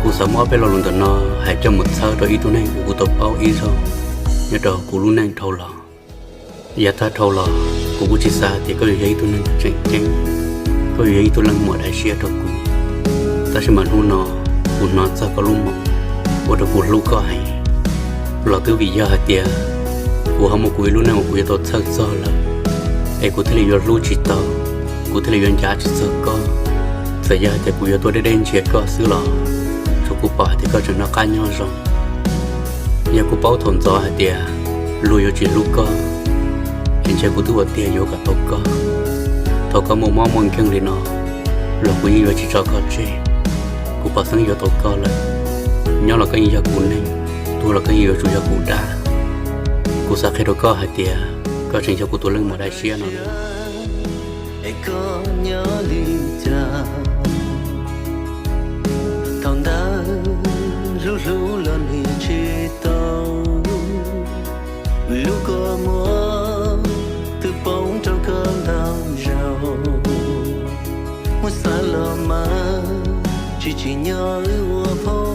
Kuv xav muab ob peb lo lus ntawm no hais coj mus txhawb rau ib tug neeg uas kuv tau paub ib zaug nyob rau kuv lub neej dhau los. Yav tag dhau los kuv kuj tsis xav tias koj yuav yog ib tug neeg tseem ceeb, koj yuav yog ib tug leej muam dav siab rau kuv. Tab sis mas hnub no kuv hnov txog koj lub moov ua rau kuv hlub koj heev. Los twb vim yog hais tias kuv ho muaj kuv ib lub neej uas kuv yuav tau txhawj txog lawm, es kuv thiaj li yuav hlub tsis tau, kuv thiaj li yuav ncav tsis txog koj. Txawm yog hais tias kuv yuav tuaj deb deb ntsia koj xwb los tsuas kuv pom hais tias koj tseem noj qab nyob zoo. Yog kuv paub thaum ntxov hais tias luag yuav tsis hlub koj, es ntshe kuv twb ua tiag yuav kom tau koj. Thaum koj muaj mob muaj nkeeg li no los kuv yeej yuav tsis tso koj tseg. Kuv pom xeeb yuav tau koj lawm, nyob los koj yeej yog kuv neeg, tuag los koj yeej yuav tsum yog kuv dab. Kuv xav qhia rau koj hais tias koj tseem yog kuv tus leej muam dav siab no. Es koj nyob li cas? Thaum ntawd lub hlub los nim tsis tau, lub kua muag twb poob rau koj ntau zaus. Muab xav los mas tsis tsim nyog wb ua phob